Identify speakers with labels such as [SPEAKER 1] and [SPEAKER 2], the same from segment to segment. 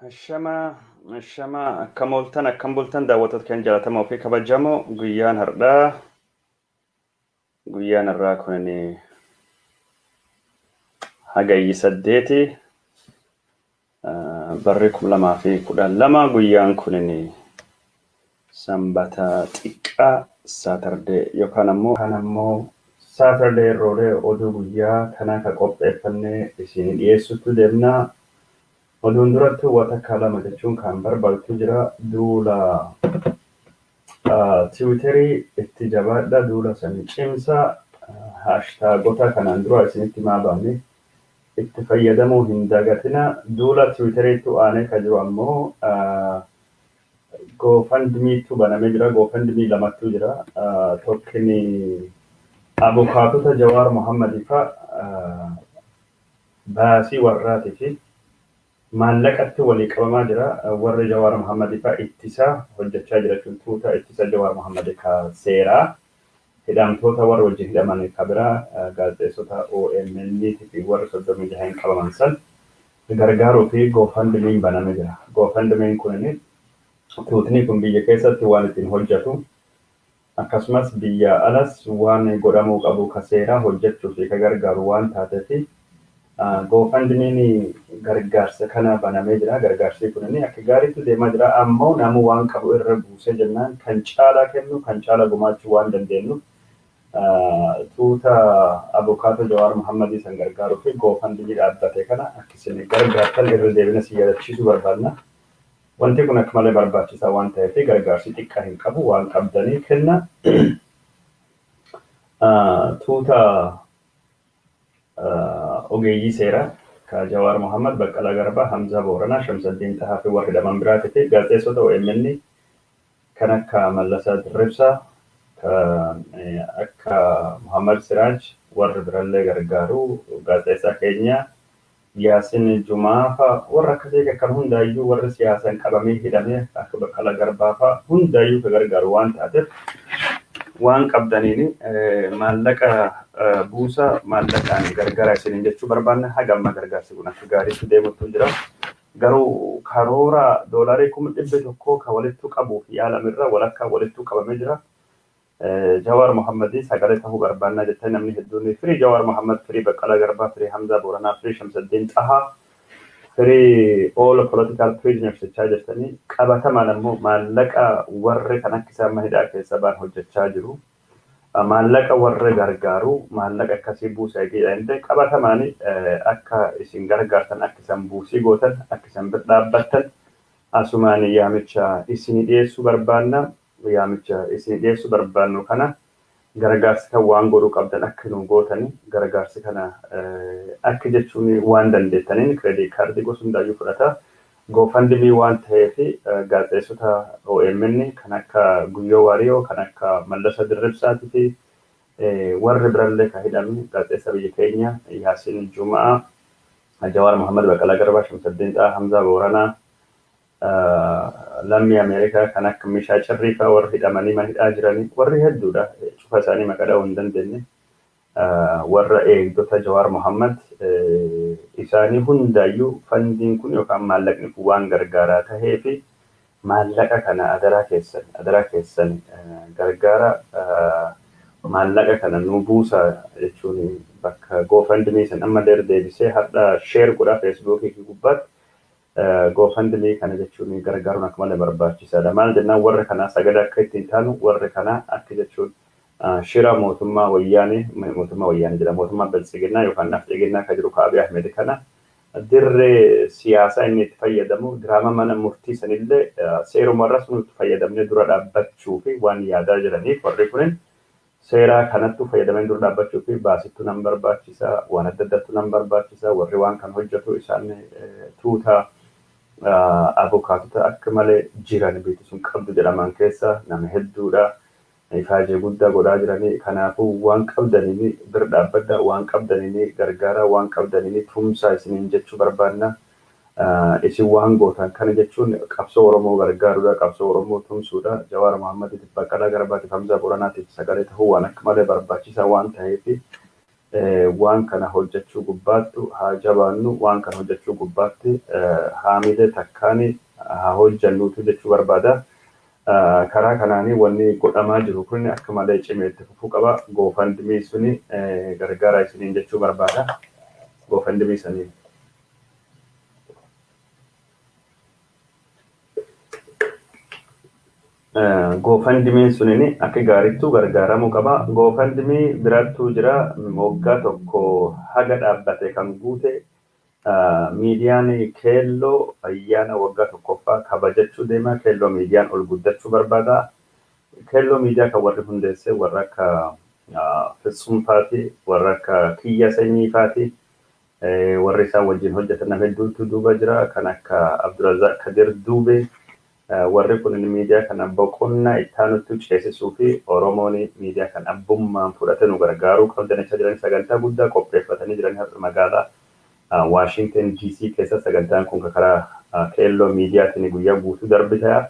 [SPEAKER 1] Shamaa shamaa akkam ooltan, akkam bultan, daawwattoota keenya jaallatamoo fi kabajamoo. Guyyaan har'aa, guyyaan har'aa kun Hagayyi 8, barri 2012. Guyyaan kun Sanbata xiqqaa, Saturday yookaan ammoo Saturday roolee. Oduu guyyaa kanaa ka qopheeffannee isin dhiyeessutti deemnaa. Oduun duratti waan takka lama jechuun kan barbaadutu jira. Duula Twitterii itti jabaadha. Duula sanii cimsaa. Hashtagota kanaan dura isinitti himaa baane itti fayyadamuu hin dagatina. Duula Twitteriitu aanee ka jiru ammoo GoFundMetu banamee jira. GoFundMe lamattu jira. Tokkini abukaatota Jawaar Mohammadii fa'a baasii warraatii fi maallaqatti walii qabamaa jira. Warri Jawaar Mohammadii fa'a ittisa hojjechaa jira jechuun tuuta ittisa Jawaar Mohammadii ka seeraa, hidhamtoota warra wajjin hidhaman ka biraa, gaazexeessota OMN fi warra 36 qabaman san gargaaruu fi GoFundMeen banamee jira. GoFundMeen kun, tuutni kun biyya keessatti waan ittiin hojjetu, akkasumas biyya alas waan godhamuu qabu ka seeraa hojjechuu fi ka gargaaru waan taateef, GoFundMeen gargaarsa kana banamee jira. Gargaarsi kun akka gaariitti deemaa jira. Ammoo namuu waan qabu irra buusee jennaan kan caalaa kennu, kan caalaa gumaachuu waan dandeenyu, tuuta abukaatoo Jawaar Mohammadii san gargaaruu fi GoFundMe dhaabbate kana akka isin gargaartan irra deebina si yaadachiisuu barbaadna. Wanti kun akka malee barbaachisaa waan ta'eef, gargaarsi xiqqaa hin qabu, waan qabdanii kenna. Tuuta ogeeyyii seeraa ka Jawaar Mohammad, Baqqalaa Garbaa, Hamzaa Booranaa, Shamsaddiin Xahaa fi warra hidhaman biraatii fi gaazexeessota OMN kan akka Mallasaa Dirribsaa, akka Muhammad Siraaj, warri birallee gargaaru, gaazexeessaa keenya Yaasin Jumaa fa'a, warra akkasii kan hundaayyuu, warri siyaasaan qabamee hidhamee akka Baqqalaa Garbaa fa'a hundaayyuu ka gargaaru waan taateef, waan qabdaniin maallaqa buusa, maallaqaan gargaara isiniin jechuu barbaanna. Haga amma gargaarsi kun akka gaariitti deemutu jira. Garuu karoora doolaarii 100,000 ka walittu qabuuf yaalamirra walakkaa walittu qabamee jira. Jawaar Mohammadii sagalee ta'uu barbaannaa jettee namni hedduun "Free Jawaar Mohammad, free Baqqalaa Garbaa, free Hamzaa Booranaa, free Shamsaddiin Xahaa, free all political prisoners" jechaa jirtanii, qabatamaan ammoo maallaqa warri kan akka isaan hidhaa keessa ba'an hojjechaa jiru. Maallaqa warra gargaaru, maallaqa akkasii buusa jedhanii, qabatamaan akka isin gargaartan, akka isin buusii gootan, akka isin bira dhaabbattan asumaan yaamicha isin dhiyeessuu barbaanna. Yaamicha isin dhiyeessuu barbaannu kana, gargaarsi kan waan godhuu qabdan akka nu gootani, gargaarsi kana akka jechuun waan dandeettaniin credit cardii gosa hundaayyuu fudhata. GoFundMe waan ta'eef, gaazexeessota OMN kan akka Guyyoo Waariyoo, kan akka Mallasa Dirribsaatii fi warri birallee kan hidhame, gaazexeessa biyya keenya Yaasin Jumaa, Jawaar Mohammad, Baqqalaa Garbaa, Shamsaddiin Xahaa, Hamzaa Booranaa, lammii Ameerikaa kan akka Mishaa Cirrii fa'aa, warri hidhamanii mana hidhaa jiranii warri hedduudha. Cufa isaanii maqaa dha'uu hin dandeenye. Warra eegdota Jawaar Mohammad isaanii hundaayyuu fundiin kun yookaan maallaqni kun waan gargaaraa tahee fi, maallaqa kana adaraa keessan, adaraa keessan gargaara, maallaqa kana nu buusa jechuun bakka GoFundMe san amma deebisee har'a share godhaa Facebookii gubbaatti. GoFundMe kana jechuun gargaaruun akka malee barbaachisaadha. Maal jennaan, warra kanaa sagalee akka ittiin taanu, warri kanaa akka jechuun shira mootummaa wayyaanee, mootummaa wayyaanee jedha, mootummaa biltsiginnaa yookaan nafxiginnaa kan jiru Abiy Ahmed kana, dirree siyaasaa inni itti fayyadamu, diraama mana murtii sanillee seerumarra sun itti fayyadamnee dura dhaabbachuu fi waan yaadaa jiraniif, warri kunin seeraa kanattu fayyadamee dura dhaabbachuu fi baasittuu nan barbaachisa, waan adda addaattu nan barbaachisa. Warri waan kan hojjetu isaan tuuta abukaatota akka malee jiran biyyi sun qabdu jedhaman keessa nama hedduudha. Ifaajee guddaa godhaa jiranii. Kanaafuu waan qabdaniini bira dhaabbadha, waan qabdaniini gargaara, waan qabdaniini tumsaa isiniin jechuu barbaanna. Isin waan gootan kana jechuun qabsoo Oromoo gargaaruudha, qabsoo Oromoo tumsuudha. Jawaar Mohammadiitiif, Baqqalaa Garbaatiif, Hamzaa Booranaatiif sagalee ta'uu waan akka malee barbaachisaa waan ta'eef, Waan kana hojjechuu gubbaattu haa jabaannu, waan kana hojjechuu gubbaatti haamilee takkaani haa hojjannuutu jechuu barbaada. Karaa kanaanii wanni godhamaa jiru kun akka malee cimee itti fufuu qaba. GoFundMe suni gargaara isiniin jechuu barbaada. GoFundMe saniin. GoFundMe sunini akka gaarittuu gargaaramuu qaba. GoFundMe biraattuu jira, waggaa tokko haga dhaabbate kan guute miidiyaan Keelloo ayyaana waggaa tokkoffaa kabajachuu deema. Keelloo miidiyaan ol guddachuu barbaada. Keelloo miidiyaa kan warri hundeesse warra akka Fitsum faati, warra akka Kiyya Sanyii faati, warri isaan wajjin hojjetan nama hedduutu duuba jira, kan akka Abdulrazak Kadir Duubee. Warri kun miidiyaa kana boqonnaa itti aanutti ceesisuu fi Oromoon miidiyaa kana abbummaan fudhatee nu gargaaruu qabdan jechaa jiran, sagantaa guddaa qopheeffatanii jiran har'a magaalaa Waashington DC keessa. Sagantaan kun karaa Keelloo miidiyaatiin guyyaa guutuu darbi ta'a.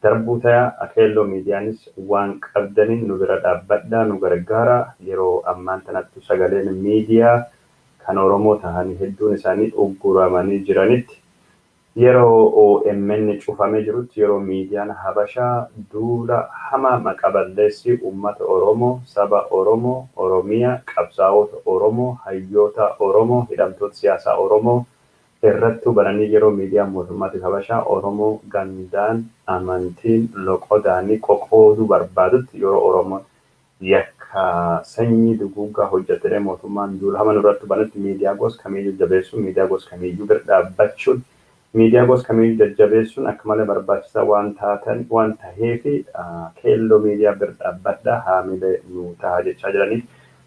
[SPEAKER 1] Darbuu ta'a. Keelloo miidiyaanis waan qabdaniin nu bira dhaabbadhaa, nu gargaara. Yeroo ammaan tanatti sagaleen miidiyaa kan Oromoo ta'anii hedduun isaanii ugguramanii jiranitti, yeroo OMN cufamee jirutti, yeroo miidiyaan Habashaa duula hamaa maqaa balleessii uummata Oromoo, saba Oromoo, Oromiyaa, qabsaa'ota Oromoo, hayyoota Oromoo, hidhamtoota siyaasaa Oromoo irrattuu bananii, yeroo miidiyaan mootummaatiif Habashaa Oromoo gandaan, amantiin, loqodaanii qoqqooduu barbaadutti, yeroo Oromoon yakka sanyii duguuggaa hojjetee mootummaan duula hamaa nurratti banutti, miidiyaa gosa kamiiyyuu jabeessuun, miidiyaa gosa kamiiyyuu bira dhaabbachuun, miidiyaa gosa kamiiyyuu jajjabeessuun akka malee barbaachisaa waan taatan waan taheefi Keelloo miidiyaa bira dhaabbadhaa, haamilee nu ta'a jechaa jiranii.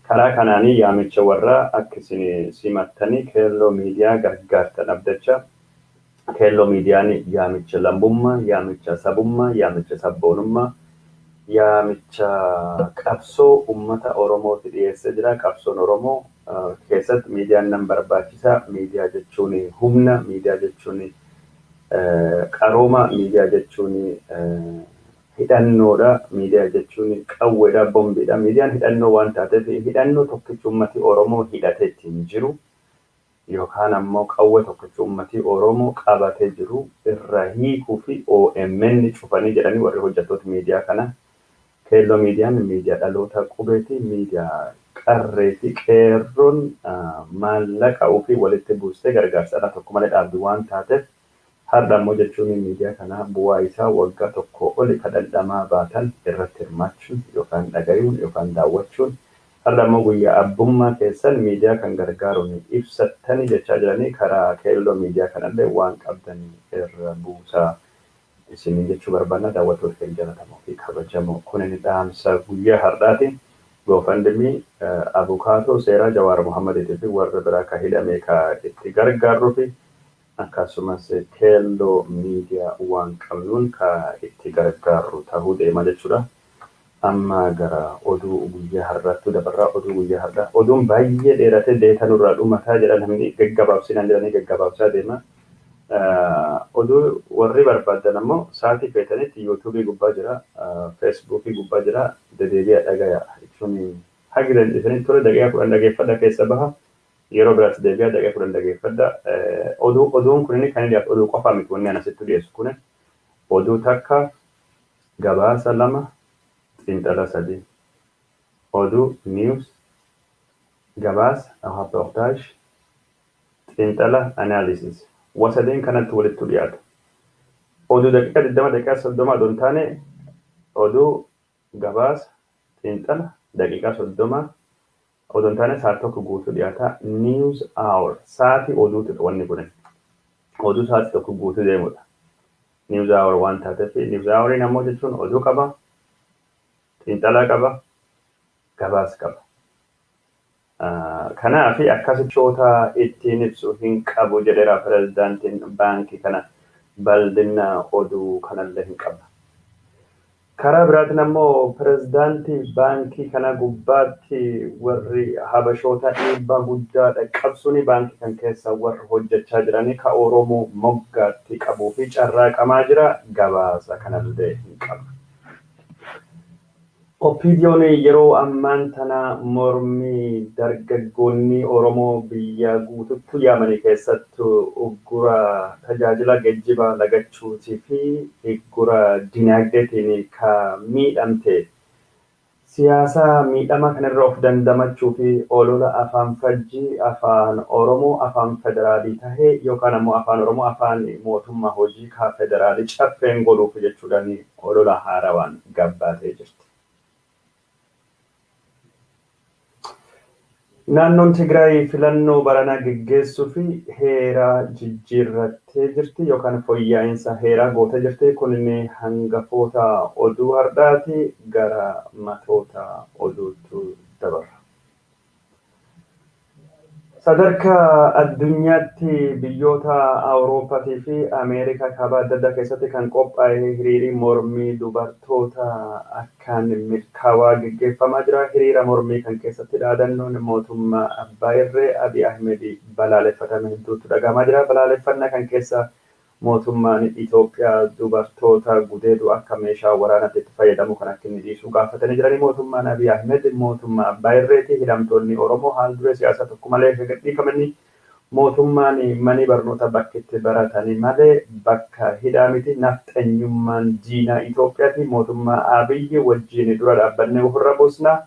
[SPEAKER 1] Karaa kanaanii yaamicha warraa akka isin simattanii Keelloo miidiyaa gargaartan abdachaa, Keelloo miidiyaan yaamicha lammummaa, yaamicha sabummaa, yaamicha sabboonummaa, yaamicha qabsoo uummata Oromooti dhiyeessee jira. Qabsoon Oromoo keessatti miidiyaan nan barbaachisa. Miidiyaa jechuun humna, miidiyaa jechuun qarooma, miidiyaa jechuun hidhannoodha, miidiyaa jechuun qawweedha, bombiidha. Miidiyaan hidhannoo waan taateef, hidhannoo tokkichi uummati Oromoo hidhatee ittiin jiru yookaan ammoo qawwee tokkichi uummati Oromoo qabatee jiru irra hiikuu fi OMN cufanii jedhanii warri hojjettoota miidiyaa kana. Keelloo miidiyaan miidiyaa dhaloota qubeeti, miidiyaa qarree fi qeerroon maallaqa ofii walitti buustee gargaarsa alaa tokko malee dhaabdu waan taateef, har'a ammoo jechuun miidiyaa kana bu'aa isaa waggaa tokko oli ka dhandhamaa baatan irratti hirmaachuun yookaan dhagayuun yookaan daawwachuun, har'a ammoo guyyaa abbummaa keessan miidiyaa kan gargaaruun ibsattanii jechaa jiranii, karaa Keelloo miidiyaa kanallee waan qabdan irra buusaa isiniin jechuu barbaanna, daawwattoota keenya jaallatamoo fi kabajamoo. Kun inni dhaamsa guyyaa har'aati. GoFundMe abukaatoo seeraa Jawaar Mohammadiitii fi warra biraa ka hidhame ka itti gargaarruu fi akkasumas Keelloo miidiyaa waan qabnuun ka itti gargaarru tahuu deema jechuudha. Amma gara oduu guyyaa har'aatti dabarraa. Oduu guyyaa har'aa, oduun baay'ee dheeratee deeta nurraa dhumataa jedha, namni gaggabaabsinaan jedhanii gaggabaabsaa deema. Oduu warri barbaadan ammoo sa'aatii feetanitti yuutuubii gubbaa jira, feesbuukii gubbaa jira, dedeebi'a dhagaya jechuun hagi dandeenyanii ture daqiiqaa 10 dhageeffadha, keessa baha, yeroo biraatti deebi'a, daqiiqaa 10 dhageeffadha. Oduu oduun kun kan inni oduu qofaa miti, wanni ani asitti dhiyeessu kun oduu takka, gabaasa lama, xiinxala sadii. Oduu, news, gabaasa, reportage, xiinxala, analysis. Wasadeen kanatti walitti dhiyaata. Oduu daqiiqaa 20, daqiiqaa 30 odoo hin taane, oduu, gabaasa, xiinxala daqiiqaa 30 odoo hin taane sa'a tokko guutuu dhiyaata. News hour, sa'aatii oduuti wanni kun. Oduu sa'aatii tokko guutuu deemudha. News hour waan taateef, news houriin ammoo jechuun oduu qaba, xiinxalaa qaba, gabaasa qaba. Kanaaf akkasichoota ittiin ibsu hin qabu jedheera pirezidaantiin baankii kana, bal'ina oduu kanallee hin qabna. Karaa biraatiin ammoo pirezidaantii baankii kana gubbaatti warri Habashoota dhiibbaa guddaa dhaqqabsuun baankii kan keessa warri hojjechaa jiranii ka Oromoo moggaatti qabuu fi carraaqamaa jira, gabaasa kanallee hin qabna. OPDO'n yeroo ammaan tana mormii dargaggoonni Oromoo biyya guututti yaamanii keessattuu uggura tajaajila geejjibaa lagachuutii fi uggura dinagdeetiin ka miidhamte siyaasa miidhama kanarra of dandamachuu fi olola afaan fajjii afaan Oromoo afaan federaalii tahee yookaan ammoo afaan Oromoo afaan mootummaa hojii ka federaalii caffeen godhuuf jechuudhaan olola haarawaan gabbaatee jirti. Naannoon Tigraay filannoo baranaa geggeessuu fi heeraa jijjiirrattee jirti yookaan fooyya'insa heeraa gootee jirti. Kun inni hangafoota oduu har'aati gara matoota oduutti dabarra. Sadarkaa addunyaatti biyyoota Awurooppaatii fi Ameerikaa kaabaa adda addaa keessatti kan qophaa'e hiriirri mormii dubartoota akkaan milkaa'aa geggeeffamaa jira. Hiriira mormii kan keessatti dhaadannoon mootummaa Abbaa Irree Abiy Ahmed balaaleffatame hedduutu dhagahamaa jira. Balaaleffannaa kan keessa mootummaan Itoophiyaa dubartoota gudeedu akka meeshaa waraanaatti itti fayyadamu kan akka inni dhiisu gaafatanii jiranii. Mootummaan Abiy Ahmed mootummaa Abbaa Irreeti. Hidhamtoonni Oromoo haal duree siyaasaa tokko malee gadhiifamanii mootummaan manii barnoota bakka itti baratanii malee bakka hidhaa miti. Nafxanyummaan diinaa Itoophiyaati. Mootummaa Abiyyi wajjin dura dhaabbannee ofirra buusna.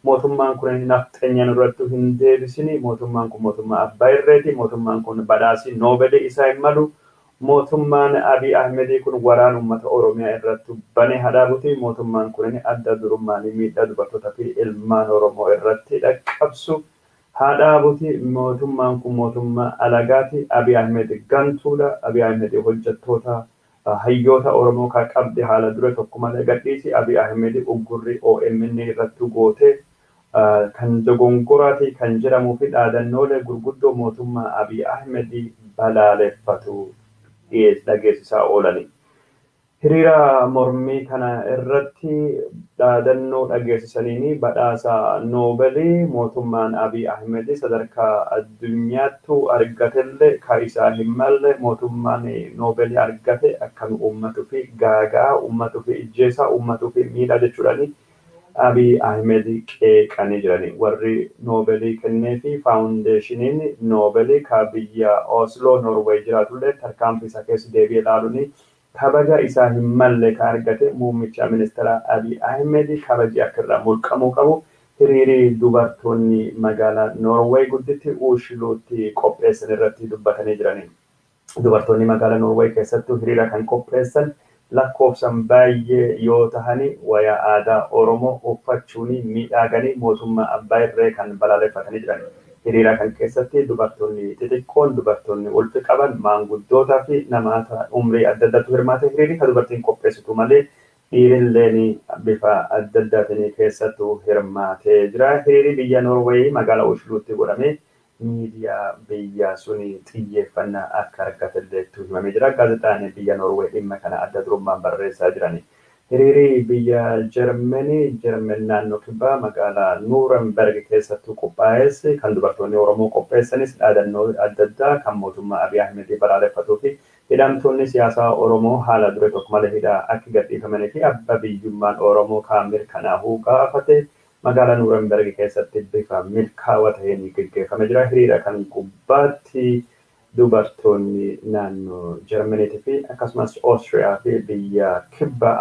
[SPEAKER 1] Mootummaan kun nafxanya nurratti hin deebisini. Mootummaan kun mootummaa Abbaa Irreeti. Mootummaan kun badhaasii Noobelii isaa hin malu. Mootummaan Abiy Ahmed kun waraan uummata Oromiyaa irratti banee hadhaabuti. Mootummaan kun adda durummaan miidhaa dubartootaa fi ilmaan Oromoo irratti dhaqqabsu hadhaabuti. Mootummaan kun mootummaa alagaati. Abiy Ahmed gantuudha. Abiy Ahmed hojjettoota hayyoota Oromoo kan qabde haala dure tokko malee gadhiisi. Abiy Ahmed uggurri OMN irratti gootee kan dogongoraati kan jedhamuu fi dhaadannoolee gurguddoo mootummaa Abiy Ahmed balaaleffatu dhageessisaa oolani. Hiriira mormii kana irratti dhaadannoo dhageessisaniin badhaasa Noobelii mootummaan Abiy Ahmed sadarkaa addunyaattu argatellee ka isaa hin malle mootummaan Noobelii argate akkam uummatuu fi gaagaa uummatuu fi ijjeesaa uummatuu fi miidhaa jechuudhaani Abiy Ahmed qeeqanii jirani. Warri Noobelii kennee fi faawundeeshiniin Noobelii ka biyya Osloo Norweey jiraatullee tarkaanfii isaa keessa deebi'ee ilaaluun kabaja isaa hin malle ka argate muummicha ministeera Abiy Ahmed kabaji akka irraa mulqamuu qabu hiriirii dubartoonni magaalaa Norweey gudditti Ushilootti qopheessan irratti dubbatanii jirani. Dubartoonni magaalaa Norweey keessattuu hiriira kan qopheessan lakkoofsan baay'ee yoo tahani wayaa aadaa Oromoo uffachuun miidhaganii mootummaa Abbaa Irree kan balaaleffatanii jiran. Hiriira kan keessatti dubartoonni xixiqqoon, dubartoonni ulfi qaban, maanguddootaa fi namoota umrii adda addaatu hirmaate. Hiriirri kan dubartiin qopheessitu malee dhiirilleen bifa adda addaatiin keessattuu hirmaatee jira. Hiriirri biyya Noorweey magaalaa Oshlootti godhame miidiyaa biyya suni xiyyeeffannaa akka argatelleettu himamee jira. Gaazexaan biyya Noorweey dhimma kana adda durummaan barreessaa jirani. Hiriirri biyya Jarmanii, Jarmen naannoo kibbaa magaalaa Nuurenberg keessattuu qophaa'es kan dubartoonni Oromoo qopheessanis dhaadannoo adda addaa kan mootummaa Abiy Ahmed balaaleffatuu fi hidhamtoonni siyaasaa Oromoo haala dure tokko malee hidhaa akka gadhiifamanii fi abbaa biyyummaan Oromoo kan mirkanaa'uu gaafate magaalaa Nuurenberg keessatti bifa milkaa'aa ta'een geggeeffamee jira. Hiriira kan gubbaatti dubartoonni naannoo Jarmaniitii fi akkasumas Oostiriyaa fi biyya kibba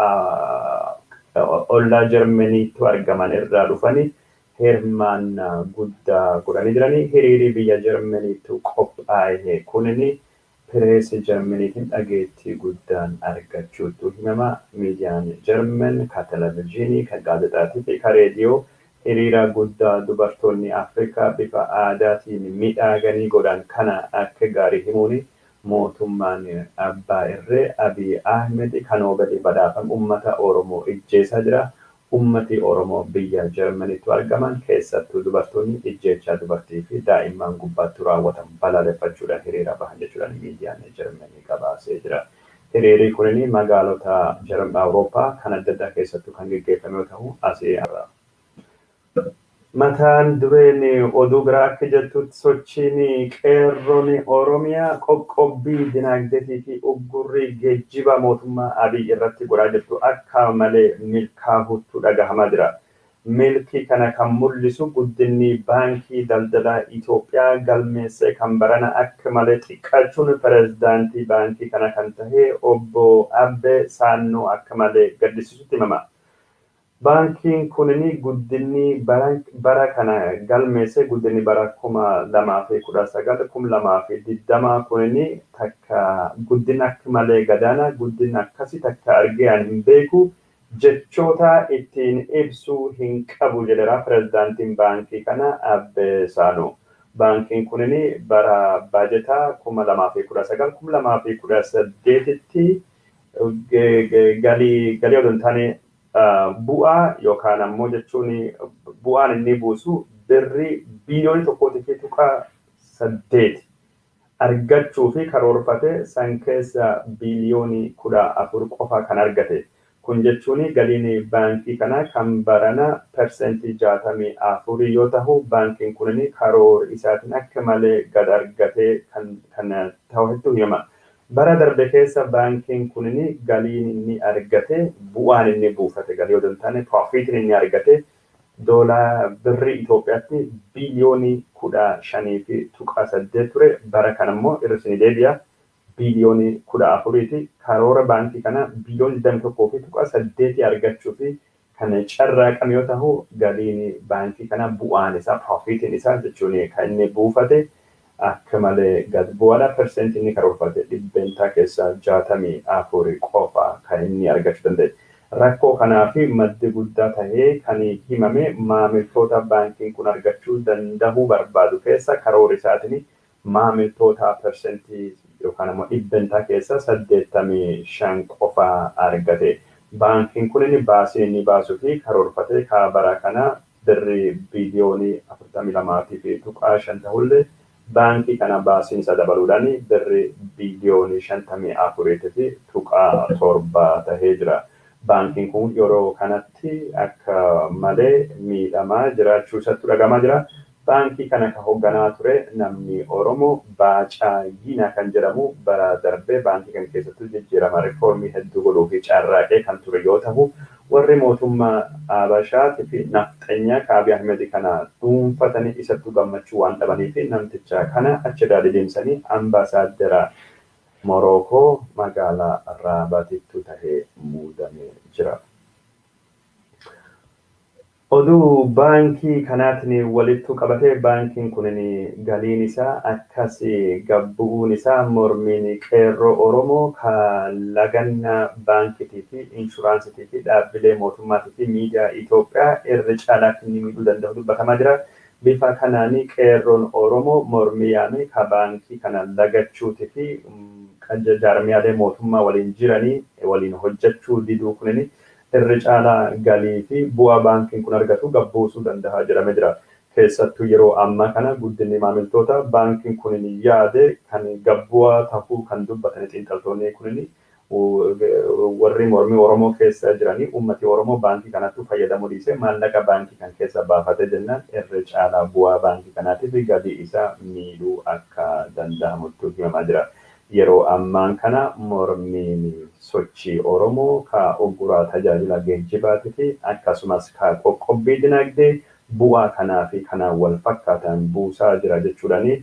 [SPEAKER 1] ollaa Jarmaniitti argaman irraa dhufanii hirmaannaa guddaa godhanii jiranii. Hiriirri biyya Jarmaniitti qophaa'e kunini pireesii Jarmaniitiin dhageettii guddaan argachuutu himama. Miidiyaan Jarman ka televezyiinii, ka gaazexaatii fi ka reediyoo hiriira guddaa dubartoonni Afrikaa bifa aadaatiin miidhaganii godhan kana akka gaarii himuun mootummaan Abbaa Irree Abiy Ahmed kan Noobelii badhaafame uummata Oromoo ijjeesaa jira. Uummati Oromoo biyya Jarmaniitti argaman keessattuu dubartoonni ijjeechaa dubartii fi daa'imman gubbaatti raawwatan balaaleffachuudhaan hiriira bahan jechuudhaan miidiyaan Jarmanii gabaasee jira. Hiriirri kunin magaalota Awurooppaa kan adda addaa keessattuu kan geggeeffame yoo ta'u asii Mataan dureen oduu biraa akka jettutti sochiin qeerroon Oromiyaa qoqqobbii dinagdeetii fi uggurrii geejjiba mootummaa Abiy irratti godhaa jirtu akka malee milkaa'uutu dhagahamaa jira. Milkii kana kan mul'isu guddinni baankii daldalaa Itoophiyaa galmeesse kan barana akka malee xiqqaachuun pirezidaantii baankii kana kan tahe obbo Abbee Saannoo akka malee gaddisiisutti himama. Baankiin kunini guddinni bara kana galmeesse guddinni bara 2019 2020 kunini takka guddina akka malee gadaana guddina akkasii takka argee ani hin beeku jechoota ittiin ibsuu hin qabu jedheera pirezidaantiin baankii kana Abbee Saanoo. Baankiin kunini bara baajetaa 2019 2018tti galii odoo hin taane bu'aa yookaan ammoo jechuun bu'aan inni buusu birrii biliyoona 1.8 argachuu fi karoorfate san keessa biliyoonii 14 qofa kan argate. Kun jechuun galiin baankii kana kan barana 64% yoo ta'u baankiin kun karoora isaatiin akka malee gad argatee kan ta'u hedduu himama. Bara darbe keessa baankiin kun galiin inni argate bu'aan inni buufate galii odoo hin taane piroofiitiin inni argate doolaa birrii Itoophiyaatti biliyoonii 15.8 ture. Bara kana immoo irra isinii deebi'a biliyoonii 14ti. Karoora baankii kana biliyoonii 21.8 argachuu fi kan carraaqame yoo ta'u galiin baankii kana bu'aan isaa piroofiitiin isaa jechuun kan inni buufate akka malee gad bu'aadha. Persentii inni karoorfate 64% qofa kan inni argachuu danda'e. Rakkoo kanaa fi maddi guddaa tahee kan himame maamiltoota baankiin kun argachuu danda'uu barbaadu keessa karoora isaatiin maamiltoota persentii yookaan ammoo 85% qofa argate. Baankiin kun inni baasii inni baasuu fi karoorfate bara kana birrii biliyoonii 42.5 ta'ullee baankii kana baasiin isa dabaluudhaan birrii biliyoonii 54.7 tahee jira. Baankiin kun yeroo kanatti akka malee miidhamaa jiraachuu isatti dhagahamaa jira. Baankii kana kan hoogganaa ture namni Oromoo Baacaa Giinaa kan jedhamu bara darbee baankii kana keessattuu jijjiirama riifoormii hedduu godhuu fi carraaqee kan ture yoo ta'u warri mootummaa Habashaatii fi nafxanyaa Abiy Ahmed kana dhuunfatanii isattuu gammachuu waan dhabanii fi namticha kana achirraa dedeemsanii ambaasaaddara Morookoo magaalaa Raabaatittu tahee muudamee jira. Oduu baankii kanaatiin walitti qabatee baankiin kun galiin isaa akkas gabbu'uun isaa mormiin qeerroo Oromoo kan lagannaa baankiitii fi inshuraansiitii fi dhaabbilee mootummaatii fi miidiyaa Itoophiyaa irra caalaa inni miidhuu danda'u dubbatamaa jira. Bifa kanaan qeerroon Oromoo mormii yaame ka baankii kana lagachuutii fi jaarmiyaalee mootummaa waliin jiranii waliin hojjechuu diduu kunini irra caalaa galii fi bu'aa baankiin kun argatu gabbuusuu danda'a jedhamee jira. Keessattuu yeroo ammaa kana guddinni maamiltoota baankiin kun yaade kan gabbu'aa tahuu kan dubbatan xiinxaltoonni kun warri mormii Oromoo keessa jiranii uummati Oromoo baankii kanatti fayyadamuu dhiisee maallaqa baankii kan keessa baafate jennaan irra caalaa bu'aa baankii kanaatiif galii isaa miidhuu akka danda'amutti himamaa jira. Yeroo ammaan kana mormiin sochii Oromoo ka ogguraa tajaajila geejjibaatii fi akkasumas ka qoqqobbii dinagdee bu'aa kanaa fi kanaan wal fakkaatan buusaa jira jechuudhaani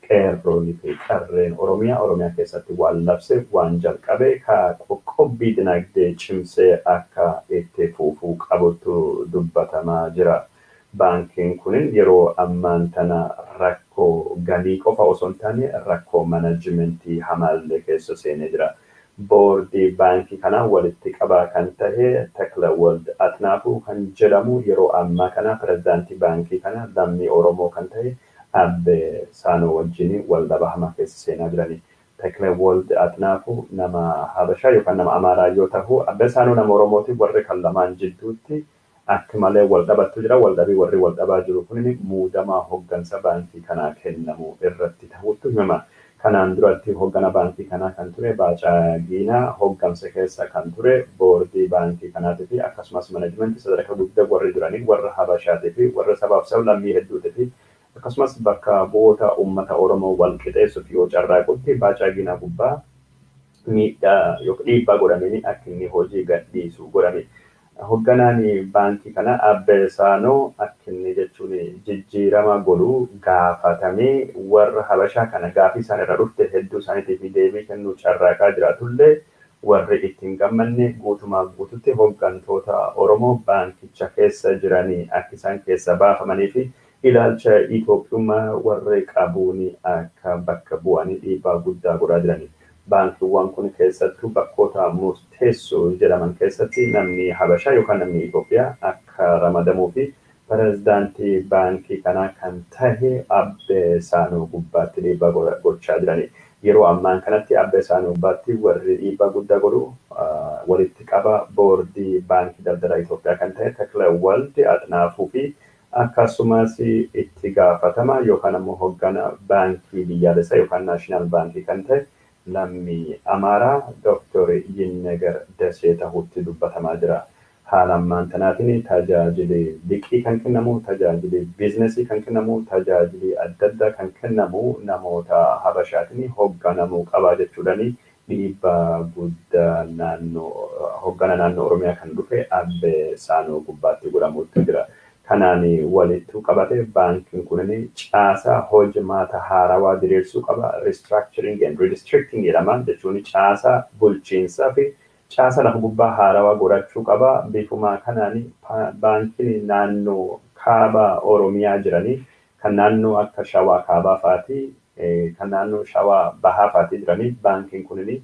[SPEAKER 1] qeerroonii fi qarreen Oromiyaa keessatti waan labse waan jalqabe ka qoqqobbii dinagdee cimsee akka itti fufuu qabutu dubbatamaa jira. Baankiin kun yeroo ammaan tana rakkoo galii qofa osoo hin taane rakkoo manajimentii hamaallee keessa seenee jira. Boordii baankii kanaa walitti qabaa kan tahe Takla Wold Atnaafuu kan jedhamu yeroo ammaa kana pirezidaantii baankii kana lammii Oromoo kan tahe Abbee Saanoo wajjin wal dhabaa hamaa keessa seenaa jirani. Takla Wold Atnaafuu nama Habashaa yookaan nama Amaaraa yoo ta'u Abbee Saanoo nama Oromooti warri kan lamaan jidduutti akka malee wal dhabattu jira. Wal dhabii warri wal dhabaa jiru kun muudamaa hooggansa baankii kanaa kennamu irratti ta'utu himama. Kanaan duratti hooggana baankii kanaa kan ture Baacaa Giinaa hooggansa keessa kan ture boordii baankii kanaatii fi akkasumas manajimentii sadarkaa guddaa warri jiranii warra Habashaatii fi warra sabaaf sablammii hedduutii fi akkasumas bakka bu'oota uummata Oromoo wal qixeessuuf yoo carraaqutti Baacaa Giinaa gubbaa miidhaa yookiin dhiibbaa godhameen akka inni hojii gadhiisu godhame. Hoogganaan baankii kana Abbee Saanoo akka inni jechuun jijjiirama godhuu gaafatamee warra Habashaa kana gaafii isaan irra dhufte hedduu isaaniitiif deebii kennuu carraaqaa jiraatullee warri ittiin gammanne guutumaa guututti hooggantoota Oromoo baankicha keessa jiranii akka isaan keessa baafamanii fi ilaalcha Itoophiyummaa warri qabuun akka bakka bu'anii dhiibbaa guddaa godhaa jiranii. Baankiiwwan kun keessattuu bakkoota murteessoo jedhaman keessatti namni Habashaa yookaan namni Itoophiyaa akka ramadamuu fi pirezidaantii baankii kanaa kan tahe Abbee Saanoo gubbaatti dhiibbaa gochaa jirani. Yeroo ammaan kanatti Abbee Saanoo gubbaatti warri dhiibbaa guddaa godhu walitti qaba boordii baankii daldala Itoophiyaa kan ta'e Takla Waldi Atnaafuu fi akkasumas itti gaafatama yookaan ammoo hoggana baankii biyyaalessaa yookaan naashinaal baankii kan ta'e lammii Amaaraa Dooktor Yinnegar Dasee tahuutti dubbatamaa jira. Haala ammaan tanaatiin tajaajilli liqii kan kennamu, tajaajilli biizinesii kan kennamu, tajaajilli adda addaa kan kennamu namoota Habashaatiin hoogganamuu qabaa jechuudhaan dhiibbaa guddaa naannoo hooggana naannoo Oromiyaa kan dhufe Abbee Saanoo gubbaatti godhamuutti jira. Kanaan walitti qabate baankiin kunin caasaa hojmaata haarawaa diriirsuu qaba. Restructuring and redistricting jedhama jechuun caasaa bulchiinsaa fi caasaa lafa gubbaa haarawaa godhachuu qaba. Bifuma kanaan baankiin naannoo kaaba Oromiyaa jiranii kan naannoo akka Shawaa kaabaa fa'aatii kan naannoo Shawaa bahaa fa'aatii jiranii baankiin kunin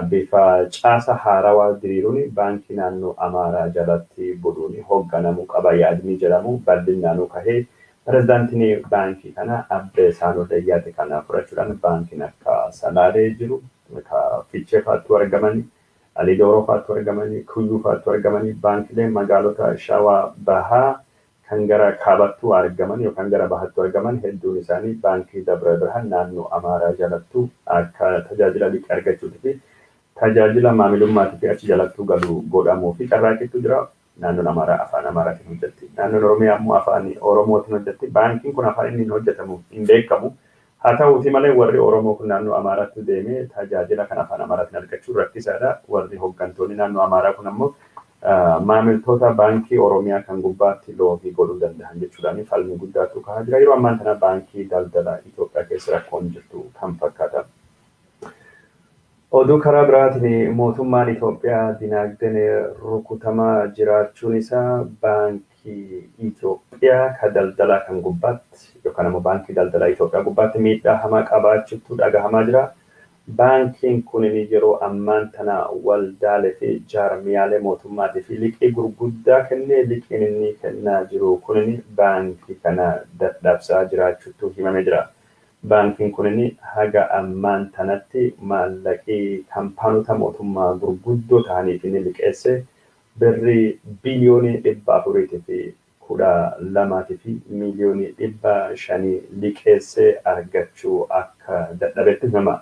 [SPEAKER 1] bifa caasa haarawaa diriiruun baankii naannoo Amaaraa jalatti buluun hoogganamuu qaba yaadni jedhamu bal'inaan kahee pirezidaantiin baankii kana Abbee Saanoo Dayyaate kana fudhachuudhaan baankiin akka Salaalee jiru, ka Fiichee fa'aatti argaman, Alidooroo fa'aatti argaman, Kuyyuu fa'aatti argaman baankileen magaalota Shawaa bahaa kan gara kaabattuu argaman yookaan gara bahattuu argaman hedduun isaanii baankii Dabra Birhaan naannoo Amaaraa jalattuu akka tajaajila liqii argachuutii fi tajaajila maamilummaatii fi achi jalattuu galu godhamuu fi carraaqqiitu jira. Naannoon Amaaraa afaan Amaaraatiin hojjetti. Naannoon Oromiyaa ammoo afaan Oromootiin hojjetti. Baankiin kun afaan inni hojjetamu hin beekamu. Haa ta'uutii malee warri Oromoo kun naannoo Amaaraatti deemee tajaajila kan afaan Amaaraatiin argachuun rakkisaadha. Warri hooggantoonni naannoo Amaaraa kun ammoo maamiltoota baankii Oromiyaa kan gubbaatti loogii godhuu danda'an jechuudhaan falmii guddaatu kahaa jira. Yeroo ammaan kana baankii daldala Itoophiyaa keessa rakkoon jirtu kan fakkaata. Oduu karaa biraatiin mootummaan Itoophiyaa dinagdeen rukutamaa jiraachuun isaa baankii Itoophiyaa ka daldalaa kan gubbaatti yookaan ammoo baankii daldalaa Itoophiyaa gubbaatti miidhaa hamaa qabaachuutu dhagahamaa jira. Baankiin kun yeroo ammaan tana waldaalee fi jaarmiyaalee mootummaatii fi liqii gurguddaa kennee liqiin inni kennaa jiru kun baankii kana dadhabsaa jiraachuutu himamee jira. Baankiin kun haga ammaan tanatti maallaqii kaampaanota mootummaa gurguddoo ta'aniif inni liqeesse birrii biliyoonii 412 fi miiliyoonii 500 liqeessee argachuu akka dadhabetti himama.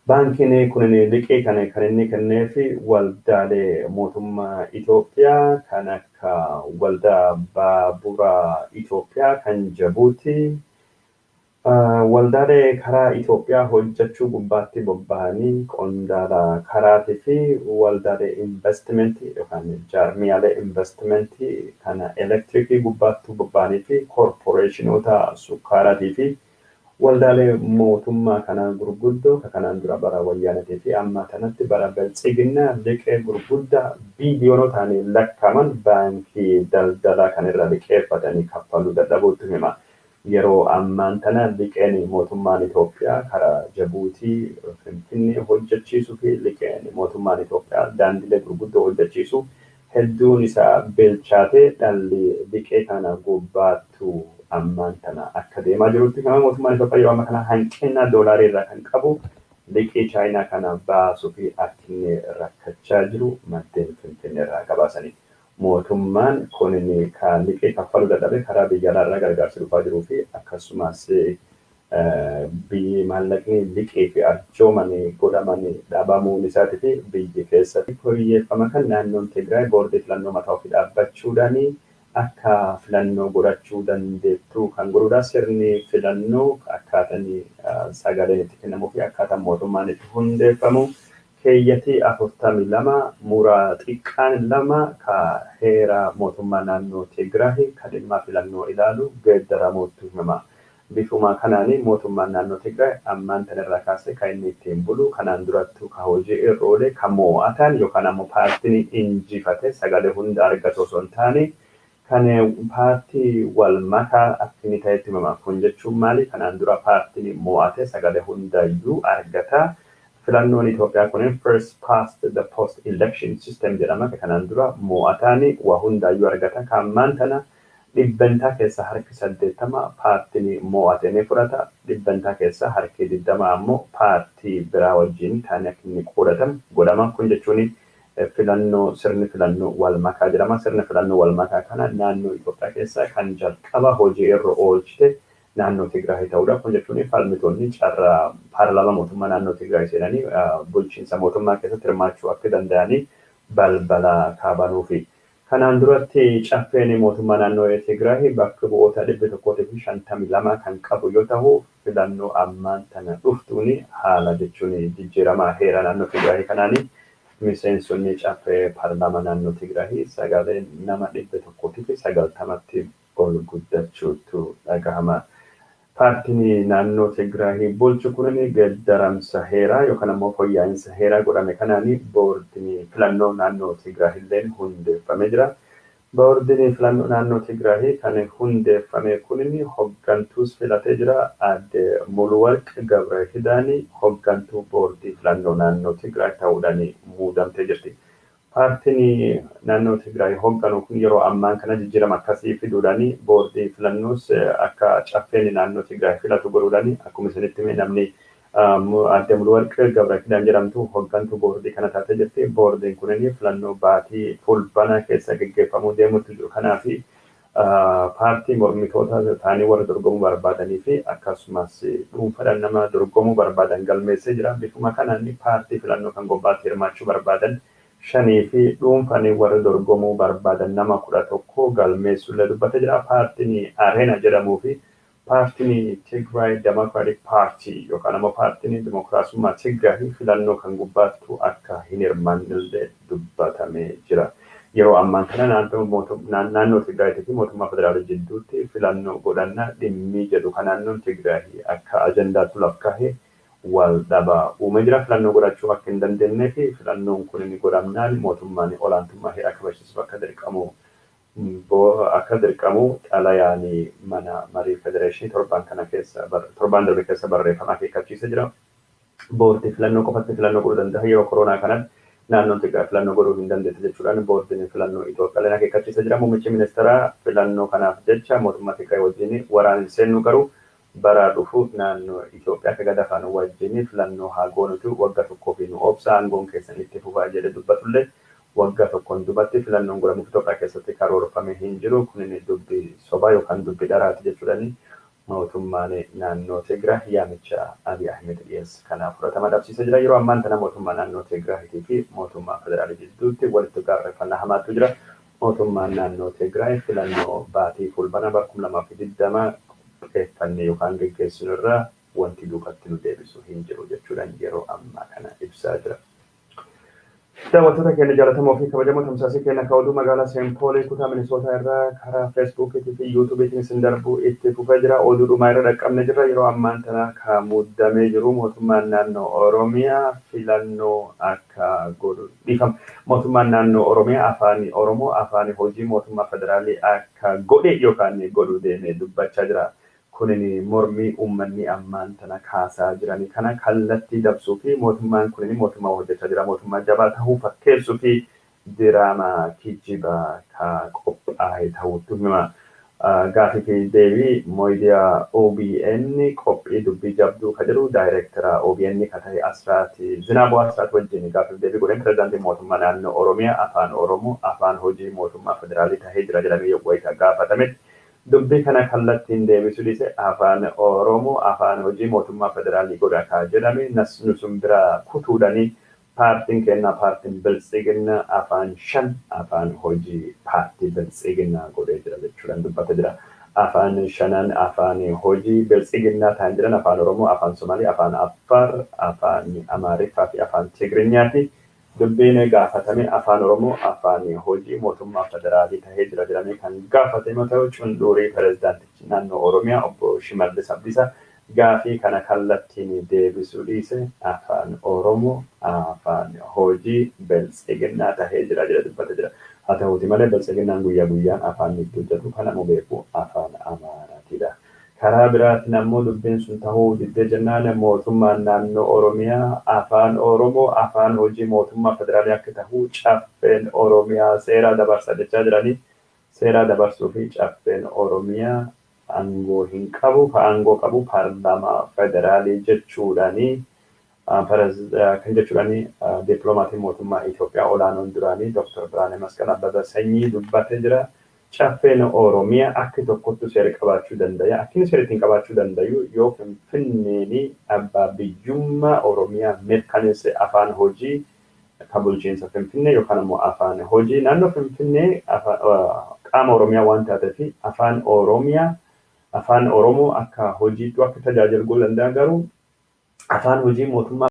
[SPEAKER 1] Baankiin kun liqii kana kan inni kenneef waldaalee mootummaa Itoophiyaa kan akka waldaa baaburaa Itoophiyaa kan Jabuuti, waldaalee karaa Itoophiyaa hojjechuu gubbaatti bobba'anii qondaala karaatii fi waldaalee investimentii yookaan jaarmiyaalee investimentii kana elektirikii gubbaatti bobba'anii fi koorporeeshinoota sukkaaraatii fi waldaalee mootummaa kana gurguddoo kanaan dura bara wayyaanatii fi amma kanatti bara biltsiginnaa liqee gurguddaa biiliyoonotaan lakkaa'aman baankii daldalaa kan irra liqeeffatanii kaffaluu dadhabuutu hima. Yeroo ammaan tana liqeen mootummaan Itoophiyaa karaa Jabuutii Finfinnee hojjechiisuu fi liqeen mootummaan Itoophiyaa daandilee gurguddoo hojjechiisu hedduun isaa bilchaatee dhalli liqee kana gubbaattu ammaan tana akka deemaa jirutti kama mootummaan Itoophiyaa yeroo ammaa kana hanqina doolaarii irraa kan qabu liqii Chaayinaa kana baasuu fi akka inni rakkachaa jiru maddeen Finfinnee irraa gabaasanii. Mootummaan kun kan liqii kaffaluu dadhabe karaa biyya alaarraa gargaarsi dhufaa jiruu fi akkasumas biyyi maallaqni liqii fi arjoomanii godhamanii dhabamuun isaatii fi biyyi keessatti fooyyeffama kan naannoon Tigraay boordii filannoo mataa ofii dhaabbachuudhaan akka filannoo godhachuu dandeettu kan godhudha. Sirni filannoo akkaataan sagaleen itti kennamuu fi akkaataan mootummaan itti hundeeffamu Keeyyatii 42 muraa xiqqaan 2 ka heera mootummaa naannoo Tigraay ka dhimma filannoo ilaalu geeddaramuutu himama. Bifuma kanaanii mootummaan naannoo Tigraay ammaan tanarraa kaasee kan inni ittiin bulu kanaan durattu ka hojii irra oole kan mo'atan yookaan ammoo paartiin injifate sagalee hunda argatu osoo hin taane kan paartii wal makaa akka inni ta'etti himama. Kun jechuun maali? Kanaan dura paartiin mo'ate sagalee hundayyuu argata. Filannoon Itoophiyaa kun first past the post election system jedhama. Kanaan dura mo'ataan waa hundaayyuu argata. Kan ammaan tana dhibbantaa keessa harki 80 paartiin mo'ate ni fudhata. Dhibbantaa keessa harki 20 ammoo paartii biraa wajjin ta'anii akka inni qoodatamu godhama. Kun jechuun filannoo sirni filannoo wal makaa jedhama. Sirni filannoo wal makaa kana naannoo Itoophiyaa keessa kan jalqaba hojii irra oolchite naannoo Tigraay ta'uudha. Kun jechuun falmitoonni carraa paarlaamaa mootummaa naannoo Tigraay seenanii bulchiinsa mootummaa keessatti hirmaachuu akka danda'anii balbala kaabanuufi. Kanaan duratti caffeen mootummaa naannoo Tigraay bakka bu'oota 152 kan qabu yoo ta'u, filannoo ammaan tana dhuftuun haala jechuun jijjiirama heera naannoo Tigraay kanaanii miseensonni caffee paarlaamaa naannoo Tigraay sagalee nama 190tti ol guddachuutu dhagahama. Paartiin naannoo Tigraay bulchu kun geeddaramsa heeraa yookaan ammoo fooyya'insa heeraa godhame kanaan boordiin filannoo naannoo Tigraay illee hundeeffamee jira. Boordiin filannoo naannoo Tigraay kan hundeeffame kun hoggantuus filatee jira. Aadde Muluwarq Gabrahidaan hoggantuu boordii filannoo naannoo Tigraay ta'uudhaan muudamtee jirti. Paartiin naannoo Tigraay hogganu kun yeroo ammaa kana jijjiirama akkasii fiduudhaan boordii filannoos akka caffeen naannoo Tigraay filatu godhuudhaan akkuma isinitti hime namni Aadde Muluwarq Gabrahidaan jedhamtu hoggantuu boordii kana taatee jirti. Boordiin kunin filannoo baatii fulbana keessa geggeeffamuu deemutti jiru. Kanaaf paartii mormitoota ta'anii warra dorgomuu barbaadanii fi akkasumas dhuunfaadhaan nama dorgomuu barbaadan galmeessee jira. Bifuma kanaan paartii filannoo kan gobbaatti hirmaachuu barbaadan 5 fi dhuunfanii warra dorgomuu barbaadan nama 11 galmeessuullee dubbatee jira. Paartiin Areena jedhamuu fi paartiin Tigray Democratic Party yookaan ammoo paartiin Dimokiraasummaa Tigraay filannoo kan gubbaattu akka hin hirmaannellee dubbatamee jira. Yeroo ammaa kana naannoo Tigraayitii fi mootummaa federaalaa jidduutti filannoo godhannaa dhimmi jedhu kan naannoon Tigraay akka ajandaatti laf kaahee wal dhabaa uumee jira. Filannoo godhachuu akka hin dandeenyee fi filannoon kun inni godhamnaan mootummaan olaantummaa heeraa kabachiisuuf akka dirqamu xalayaan mana marii federeeshinii torbaan kana keessa torbaan darbe keessa barreeffama akeekkachiisee jira. Boordii filannoo qofatti filannoo godhuu danda'a. Yeroo koronaa kanatti naannoon Tigraay filannoo godhuu hin dandeesse jechuudhaan boordiin filannoo Itoophiyaa akeekkachiisee jira. Muummichi ministeeraa filannoo kanaaf jecha mootummaa Tigraay wajjin waraana seennu garuu bara dhufu naannoo Itoophiyaa akka gadafaan wajjin filannoo haa goonutu waggaa tokkoo fi nu obsa aangoon keessan itti fufaa jedhe dubbatullee waggaa tokkoon dubatti filannoon godhamuuf Itoophiyaa keessatti karoorfamee hin jiru. Kunin dubbii sobaa yookaan dubbii dharaati jechuudhaan mootummaan naannoo Tigraay yaamicha Abiy Ahmed dhiyeesse kanaaf fudhatama dhabsiisee jira. Yeroo ammaan tana mootummaa naannoo Tigraayitii fi mootummaa federaalii jidduutti walitti gaarreeffannaa hamaatu jira. Mootummaan naannoo Tigraay filannoo baatii fulbana bara 2020 qopheeffannee yookaan geggeessinu irraa wanti duubatti nu deebisu hin jiru jechuudhaan yeroo ammaa kana ibsaa jira. Daawwattoota keenya jaallatamoo fi kabajamoo tamsaasii keenya akka oduu magaalaa Seenpoolii kutaa Minisootaa irraa karaa Feesbuukiitii fi Yuutuubiitiin isin darbu itti fufee jira. Oduu dhumaa irra dhaqqabne jirra. Yeroo ammaan tana kan muddamee jiru mootummaan naannoo Oromiyaa filannoo akka godhu dhiifama. Mootummaan naannoo Oromiyaa afaan Oromoo afaan hojii mootummaa federaalii akka godhe yookaan godhu deemee dubbachaa jira. Kunin mormii uummanni ammaan tana kaasaa jiranii kana kallattii dabsuu fi mootummaan kunin mootummaa hojjechaa jira. Mootummaa jabaa ta'uu fakkeessuu fi diraamaa kijibaa ka qophaa'e ta'uutu hima. Gaafii fi deebii mooyidiyaa OBN qophii dubbii jabduu ka jedhu daayireektara OBN ka ta'e Asraat Zinaaboo Asraat wajjin gaafii fi deebii godheen pirezidaantii mootummaa naannoo Oromiyaa afaan Oromoo afaan hojii mootummaa federaalii ta'ee jira jedhamee wayita gaafatametti. Dubbii kana kallattiin deebisuu dhiise afaan Oromoo afaan hojii mootummaa federaalii godha ka jedhame nu sun bira kutuudhani paartiin kennaa paartiin biltsiginna afaan 5 afaan hojii paartii biltsiginnaa godhee jira jechuudhaan dubbata jira. Afaan shanan afaan hojii biltsiginnaa ta'an jiran afaan Oromoo, afaan Somaalee, afaan Affaar, afaan Amaariffaa fi afaan Tigiriinyaati. Dubbiin gaafatame afaan Oromoo afaan hojii mootummaa federaalii tahee jira jedhamee kan gaafatame yoo ta'u, cundurii pirezidaantichi naannoo Oromiyaa obbo Shimallis Abdiisaa gaafii kana kallattiin deebisuu dhiise afaan Oromoo afaan hojii biltsiginnaa tahee jira jedha dubbate jira. Haa ta'uuti malee biltsiginnaan guyyaa guyyaan afaan itti hojjetu kan namu beeku afaan Amaaraatiidha. Karaa biraatiin ammoo dubbiin sun tahuu diddee jennaan mootummaan naannoo Oromiyaa afaan Oromoo afaan hojii mootummaa federaalii akka tahu caffeen Oromiyaa seera dabarsa jechaa jiranii seera dabarsuu fi caffeen Oromiyaa aangoo hin qabu aangoo qabu paarlaamaa federaalii jechuudhaanii kan jechuudhaanii dippiloomatiin mootummaa Itoophiyaa olaanoon duraanii Dr. Biraanee Masqal Abbabaa Sanyii dubbatee jira. Caffeen Oromiyaa akka tokkottu seera qabaachuu danda'a. Akka inni seera ittiin qabaachuu dandayu yoo Finfinneen abbaa biyyummaa Oromiyaa mirkaneesse afaan hojii kan bulchiinsa Finfinnee yookaan immoo afaan hojii naannoo Finfinnee qaama Oromiyaa waan taateef afaan Oromiyaa afaan Oromoo akka hojiitti akka tajaajilu danda'a garuu afaan hojii mootummaa